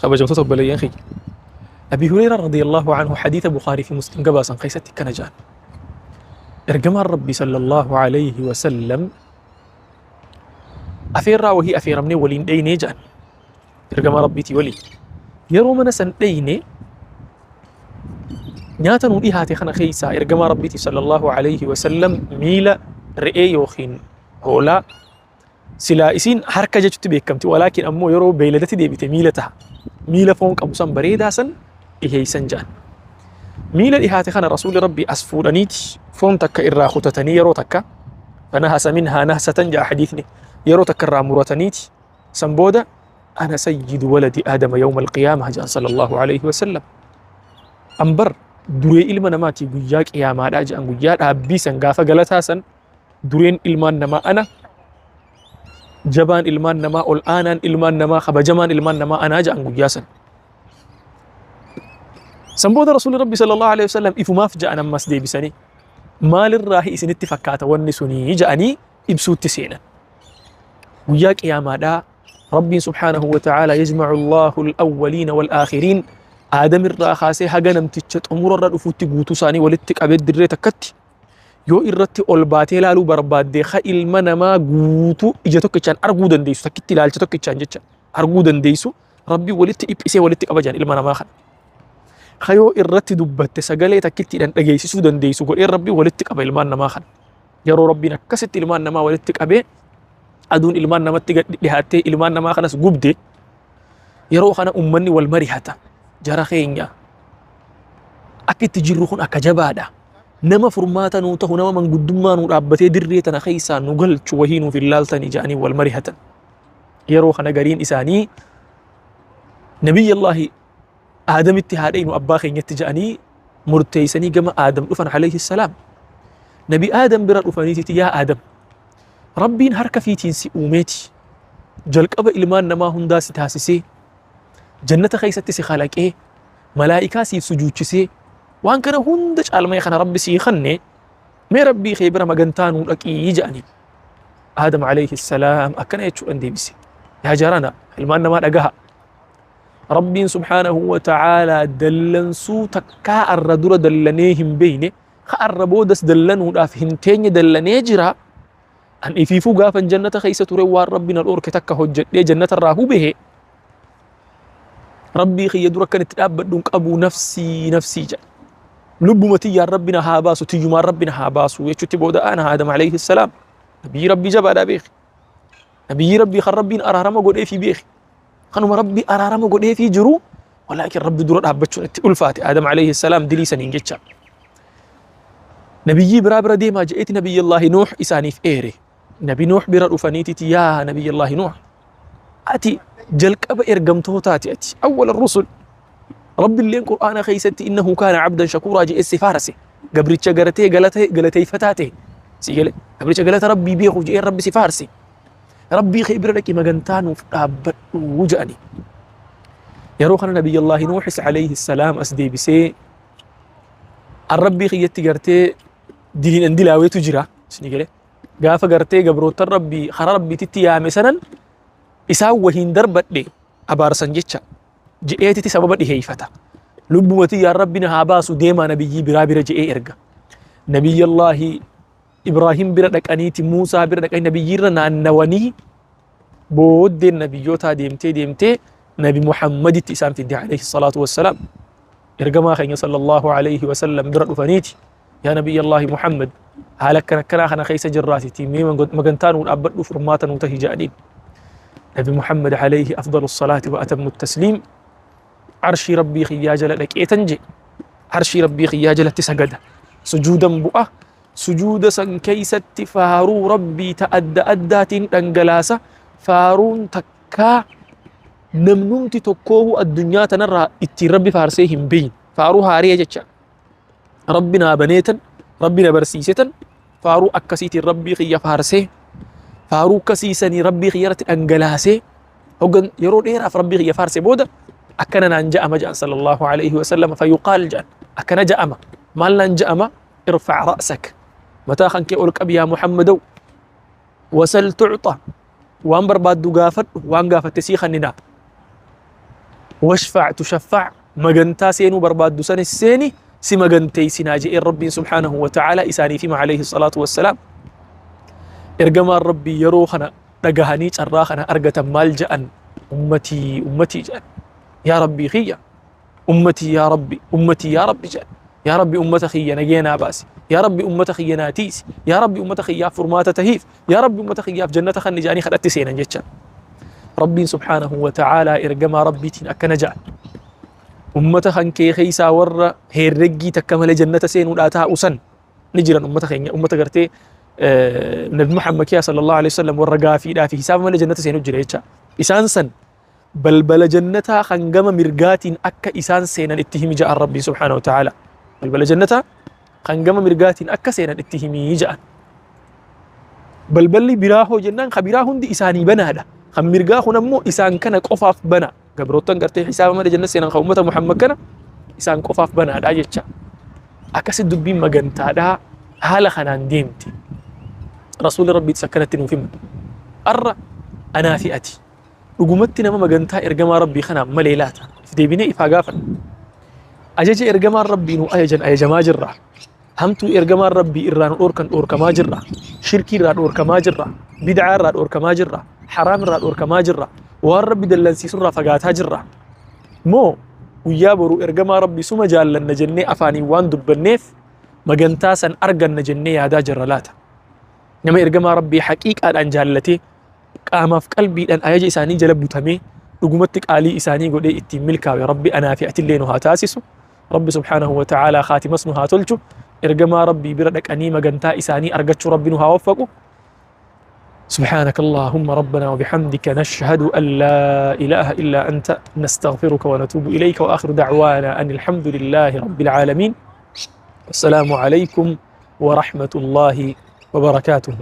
Kabajamtoota obboleeyyan kiyya. Abi Hureyraa radiyallahu anhu hadiisa Bukhaarii fi Muslim gabaasan keessatti akkana jedhan. Ergamaan Rabbii sallallahu alayhi wa sallam afeerraa wahii afeeramnee waliin dheeynee jedhan. Ergamaa Rabbiitii waliin. Yeroo mana san dheeyne nyaata nuu dhihaate kana keessaa ergamaa Rabbiitii sallallahu alayhi wa sallam miila re'ee yookiin hoolaa silaa isiin harka jechutti beekamti walaakin ammoo yeroo beeyladatti deebite miila taha. Miila foon qabu san bareedaa san dhiheeysan jedhan. Miila dhihaate kana rasuulli Rabbii as fuudhaniiti foon takka irraa kutatanii yeroo takka fanahasa minhaa nahsatan jedha hadiisni yeroo takka irraa murataniiti san booda ana sayyidu waladi aadama yawma alqiyaama jedhan sallallahu alayhi wasallam. An bar duree ilma namaati guyyaa qiyaamaadhaa jedhan guyyaa dhaabbii san gaafa galataa san dureen ilmaan namaa ana jabaan ilmaan namaa ol aanaan ilmaan namaa kabajamaan ilmaan namaa anaa jedhan guyyaa san. San booda rasuulli rabbi sallallahu alaihi wasallam ifumaaf ja'an ammas deebisanii maalirraahi isinitti fakkaata wanni sunii ja'anii ibsuutti seenan. Guyyaa qiyaamaadhaa Rabbiin subhaanahu wa ta'aala yajma'u Allahu al-awwaliina wal-aakhiriin Aadam irraa kaasee haga namticha xumurarra dhufuutti guutuu isaanii walitti qabee dirree takkatti yoo irratti ol baatee ilaaluu barbaaddee ka ilma namaa guutuu ija tokkichaan arguu dandeessu takkitti ilaalcha tokkichaan jecha arguu dandeessu Rabbiin walitti dhiphisee walitti qaba jedhan ilma namaa kana. Ka yoo irratti dubbatte sagalee takkittiidhaan dhageessisuu dandeessu godhee Rabbiin walitti qaba ilmaan namaa kana. Yeroo Rabbiin akkasitti ilmaan namaa walitti qabee aduun ilmaan namatti gad dhihaattee ilmaan namaa kanas gubde yeroo kana ummanni wal marihata jara keenya akka itti jirru kun akka jabaadha. Nama furmaata nuu tahu nama manguddummaa nuu dhaabbatee dirree tana keessaa nu galchu wahii nuuf hin laaltanii jedhanii wal marihatan. Yeroo kana gariin isaanii Nabiyyallaahi Aadamitti haa dheynu abbaa keenyatti jedhanii murteessanii gama Aadam dhufan alayhi salaam. Nabi Aadam bira dhufaniititi yaa Aadam Rabbiin harka fiitiin si uumeeti jalqaba ilmaan namaa hundaa si taasisee jannata keessatti si kalaqee malaa'ikaa siif sujuuchisee waan kana hunda caalmee kana Rabbi sii kanne mee Rabbii kee bira magantaa nuu dhaqii jedhanii. Aadam alayhi salaam akkana jechuudhaan deebise. Yaa jarana ilmaan namaa dhagaha. Rabbiin subhaanahu wa ta'aalaa dallansuu takkaa arra dura dallanee hin beeyne ka arra boodas dallanuudhaaf hin teenye dallanee jira. An ifiifuu gaafan jannata keessa ture waan Rabbi na dhoorke takka hojjedhee jannata irraa hubehe. Rabbii kiyya dura akkan itti dhaabbadhu hin qabu nafsii nafsii jedha. Lubbuma tiyyaan Rabbi na haa baasu tiyyumaan Rabbi na haa baasu jechuutti booda ana Aadam alayhi salaam. Nabiyyi Rabbii jabaadhaa beeki. Nabiyyi Rabbii kan Rabbiin araarama godheefii beeki. Kanuma Rabbi araarama godheefii jiru walaakin Rabbi dura dhaabbachuun itti ulfaate Aadam alayhi salaam dilii saniin jecha. Nabiyyii biraa bira deemaa je'eeti Nabiyyallaahi Nuuh isaaniif eere. Nabi Nuuh bira dhufaniititi yaa Nabiyyallaahi Nuuh ati jalqaba ergamtootaati ati awwala rusul Rabbilleen Qur'aana keessatti innahu kaana abdan shakuuraa je'ee si faarse gabricha garatee galata galateeffataa ta'e si gale gabricha galata Rabbii beeku je'ee Rabbi si faarse Rabbii kee bira dhaqi magantaa nuuf dhaabbadhu jedhani. Yeroo kana Nabiyyallaahi Nuuhis alayhi salaam as deebisee an Rabbii kiyyatti gartee diliin an dilaaweetu jira isin gale gaafa gartee gabroottan Rabbii karaa Rabbiititti yaame sanan isaan wahiin darbadhe abaarsan jecha je'eetiti sababa dhiheeyfata. Lubbuma tiyyaan Rabbi na haa baasu deemaa nabiyyii biraa bira je'ee erga. Nabiyyallaahi Ibraahim bira dhaqaniiti Muusaa bira dhaqanii nabiyyiirra naannawanii booddeen nabiyyootaa deemtee deemtee nabi Muhammaditti isaan fidde alayhi salaatu wassalaam. Ergamaa keenya sallallahu alayhi wasallam bira dhufaniiti yaa nabiyyallaahi Muhammad haala akkana akkanaa kana keessa jirraatiti mee magantaa nuu dhaabbadhu furmaata nuu tahi jedhaniin. Nabi Muhammad alayhi afdalu salaati wa atammu tasliim arshii rabbii kiyyaa jala dhaqeetan je arshii rabbii kiyyaa jalatti sagada sujuudan bu'a Sujuuda san keeysatti faaruu Rabbii ta adda addaatiin dhangalaasa, faaruun takkaa namnumti tokkoohu addunyaa tanarraa ittiin Rabbi faarsee hin beeyne. Faaruu haariya jecha. Rabbi naa baneetan, Rabbi na barsiisetan, faaruu akkasiitiin Rabbii kiyya faarsee, faaruu akkasiisanii Rabbii kiyya irratti dhangalaasee, hoggan yeroo dheeraaf Rabbii kiyya faarse booda akkana naan ja'ama ja'an sallallahu alayhi wa sallam fayuqaal ja'an akkana ja'ama maal naan ja'ama irfac ra'sak mataa kan kee ol qabi yaa Muhammadow wasal tucxa waan barbaaddu gaafadhu waan gaafatte sii kanninaa Washfa' tushaffa' magantaa seenuu barbaaddu sanis seeni si maganteeysinaa je'een Rabbiin subhaanahu wa ta'aalaa isaaniif hima alayhi salaatu wassalaam. Ergamaan Rabbii yeroo kana dhagahanii carraa kana argatan maal ja'an? Ummatii ummatii ja'an. Yaa Rabbii kiyya ummatii yaa Rabbi ummatii yaa Rabbi ja'an. Yaa Rabbi ummata kiyya nagaya naa baasi. Yaa Rabbi ummata kiyya naa tiisi. Yaa Rabbi ummata kiyyaaf furmaata tahiif. Yaa Rabbi ummata kiyyaaf jannata kanni ja'anii kadhatti seenan jecha. Rabbiin subhaanahu wa ta'aalaa ergamaa Rabbiitiin akkana ja'a. Ummata kan kee keessaa warra herreggii takka malee jannata seenuudhaa taa'u san ni jiran ummata keenya ummata gartee Nabi Muhammad kiyaa sallallahu alaihi wasallam warra gaafiidhaa fi hisaaba malee jannata seenu jira jecha. Isaan san balbala jannataa kan gama mirgaatiin akka isaan seenan itti himi ja'an Rabbiin subhaanahu wa ta'ala. Balbala jannataa kan gama mirgaatiin akka seenan itti himi ja'an. Balballi biraa hoo jennaan kan biraa hundi isaanii banaadha. Kan mirgaa kun ammoo isaan kana qofaaf bana. Gabroottan gartee hisaaba malee jannat seenan kan ummata Muhammad kana isaan qofaaf banaadha jecha. Akkasi dubbiin magantaadhaa haala kanaan deemti. Rasuulli Rabbiitis akkanatti nuuf hima. Arra anaa fi ati dhugumatti nama magantaa ergamaa Rabbii kanaan malee laata? If deebinee if haa gaafannu. Ajaja ergamaan Rabbii nu ajajan ajajamaa jirra. Hamtuu ergamaan Rabbii irraa nu dhoorkan dhoorkamaa jirra. Shirkii irraa dhoorkamaa jirra. Bid'aa irraa dhoorkamaa jirra. Haraam irraa dhoorkamaa jirra. Waan Rabbi dallansiisu irraa fagaataa jirra. Moo guyyaa boruu ergamaa Rabbii suma jaallanna jennee afaaniin waan dubbanneef magantaa san arganna jennee yaadaa jirra laata? Nama ergamaa Rabbii haqiiqaadhaan jaallatee qaamaaf qalbiidhaan ajaja isaanii jala butamee dhugumatti qaalii isaanii godhee ittiin milkaawe Rabbi anaa fi atillee nu haa taasisu. Rabbi subhaanahu wa ta'aalaa khaatimas nu haa tolchu. Ergamaa Rabbii bira dhaqanii magantaa isaanii argachuu Rabbi nu haa waffaqu. سبحانك اللهم ربنا وبحمدك نشهد أن لا إله إلا أنت نستغفرك ونتوب إليك وآخر دعوانا أن الحمد لله رب العالمين والسلام عليكم ورحمة الله وبركاته.